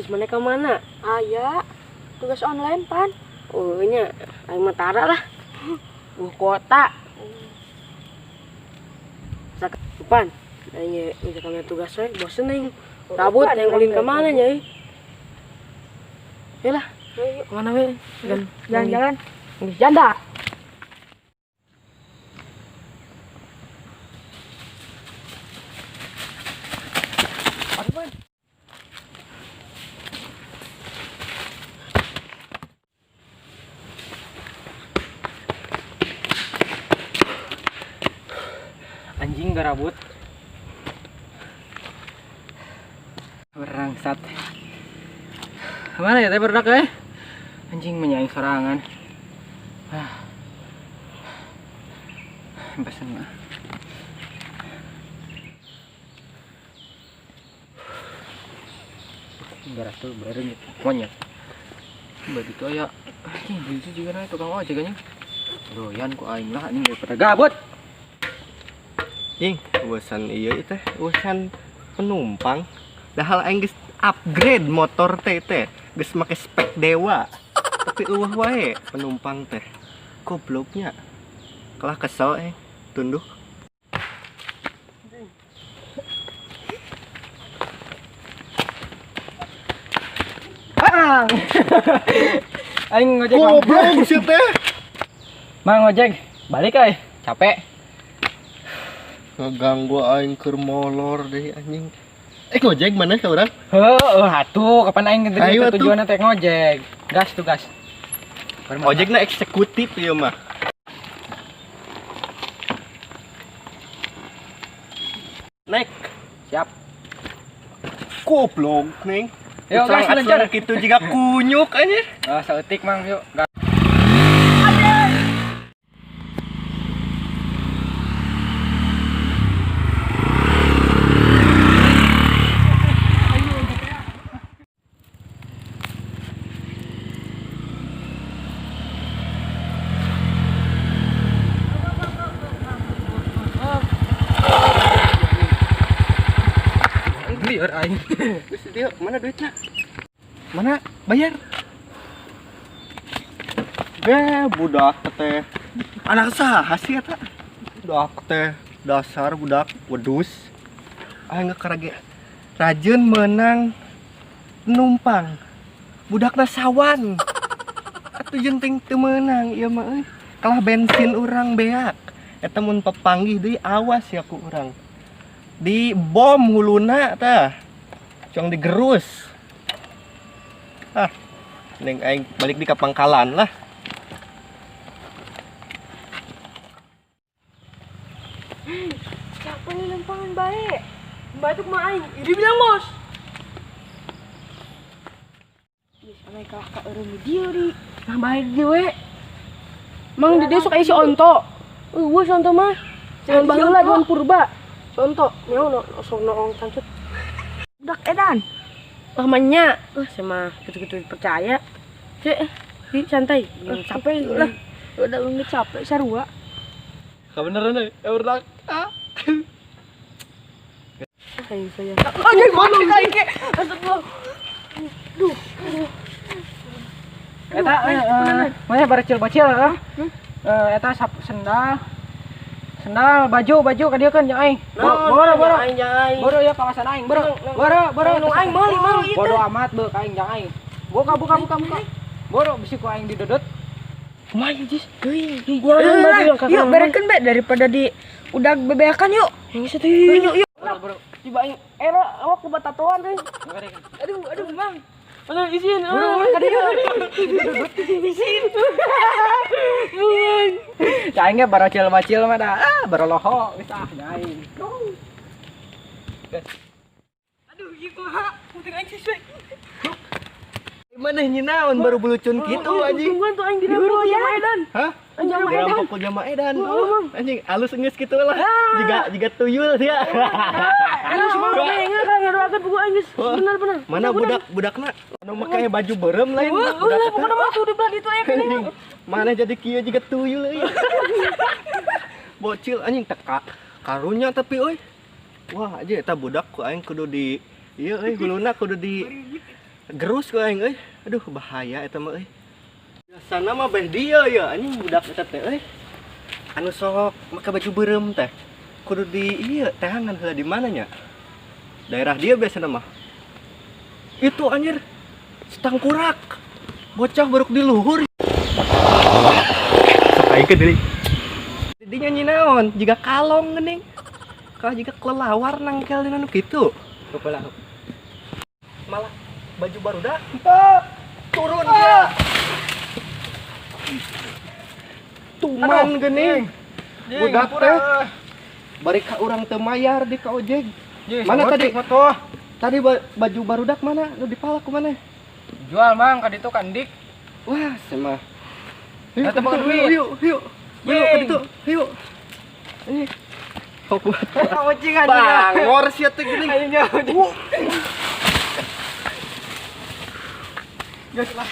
Jis mana ka mana? Aya, tugas online pan. Oh nya, aing mah tara lah. Kota. Pan, aing ge kami tugas we, bosen aing. Kabut aing ulin ka mana nya euy. Lah, kemana we? Jalan-jalan. Janda. Anjing garabut. Berangsat. Mana ya teh berdak eh? Anjing menyaing sorangan. Ah. Pesen lah. Garatul bareng monyet. Begitu aya anjing itu juga na tukang ojek anjing. Doyan ku aing lah anjing daripada gabut. Jing, urusan iya teh, urusan penumpang. Dahal aing geus upgrade motor teh teh, geus make spek dewa. Tapi eueuh wae penumpang teh. Gobloknya. Kalah kesel tunduh. Bang. Aing ngojek. Goblok sih teh. Mang ngojek, balik euy, capek. Ngeganggu aing keur molor deh anjing. Ngojek mana ka urang? Heuh, atuh kapan aing tujuanna teh ngojek. Gas tuh gas. Ojekna eksekutif ieu mah. Naik. Siap. Goblok ning. Yo gas lancar kitu jiga kunyuk anjir. Ah, saeutik mang yuk. Liar aing. Geus dieu, mana duitna? Mana bayar? Beh, budak teh. Anak saha sih eta? Budak teh dasar budak wedus. Aing geus rajin menang numpang. Budakna sawan. Atuh jenting teu meunang ieu mah euy. Kalah bensin urang beak. Eta mun pepanggih deui awas ya ku urang. Di bom huluna tah. Cong digerus. Ah, neng aing balik di ka pangkalan lah. Siapa nih lempangan baik? Batuk mah aing. Ini bilang bos. Ih, sampai kalah ka eureun di dieu di. Nah, baik di we. Mang di dieu sok aya si Onto. Eueuh si Onto mah. Jangan baheula Dewan Purba. Contoh, nyaho no sok noong cancut. Budak edan. Lah manya, sama gitu-gitu percaya. Cek, di santai. Capek lah. Udah nggak capek sarua. Kebeneran euy, budak. Ah. Ayo saya. Anjing mana aing ge. Astagfirullah. Duh. Eta mana baracil-bacil heeh. Eta sendal. Sendal, baju ka dieu kan jeung aing. Boro boro. Boro ya kawasan aing, boro. Boro boro nu aing meuli meuli ieu. Bodo amat beuh ka aing jeung aing. Buka buka buka buka. Boro bisi ku aing didodot. Kumaha jis? Deui. Yuk berekeun be daripada di udah bebeakan yuk. Yang geus teh. Yuk yuk. Boro. Coba aing era awak ku batatoan euy. Aduh aduh Bang. Aduh izin. Boro ka dieu. Izin. Aing ge baracil-bacil mah dah. Ah, baroloho geus ah aing. Aduh, ieu kumaha? Penting aing siswe. Maneh nyinaon baru bulucun kitu anjing. Tungguan tuh aing dirampok ya Edan. Hah? Dirampok ku jama Edan. Anjing alus geus kitu lah. Jiga tuyul dia. Aduh, semua aing ngadoakeun buku aing geus. Bener-bener. Mana budak-budakna? Anu make baju beureum lain. Budak pokona mah tuh di belah ditu aya keneh. Mana jadi kieu jiga tuyul euy. Bocil anjing teka karunya tapi euy. Wah, aja eta budak ku aing kudu di ieu euy huluna kudu di Gerus ku aing euy. Aduh, bahaya eta mah euy. Biasana mah beh dia ya anjing budak eta teh euy. Anu sok make baju beureum teh. Kudu di ieu teangan heula di mana nya? Daerah dia biasana mah. Itu anjir setangkurak. Bocah baruk di luhur. Sok aing ke deui. Di nyanyi naon? Jiga kalong geuning. Kalah jiga kelelawar nangkel dina nu kitu. Kepala. Malah baju barudak turun dia. Tuman geuning. Budak teh bari ka urang teu mayar di ka ojek. Mana tadi? Foto. Tadi baju barudak mana? Nu dipalak ku maneh? Jual mang ka ditu ka Endik. Wah, semah. Yuk, Datang bawa duit. yuk, yuk. Yuk, ka ditu. Yuk. Ini. Kok buat Kucing aja. bangor sia teh geuning. Ayo. Geus lah.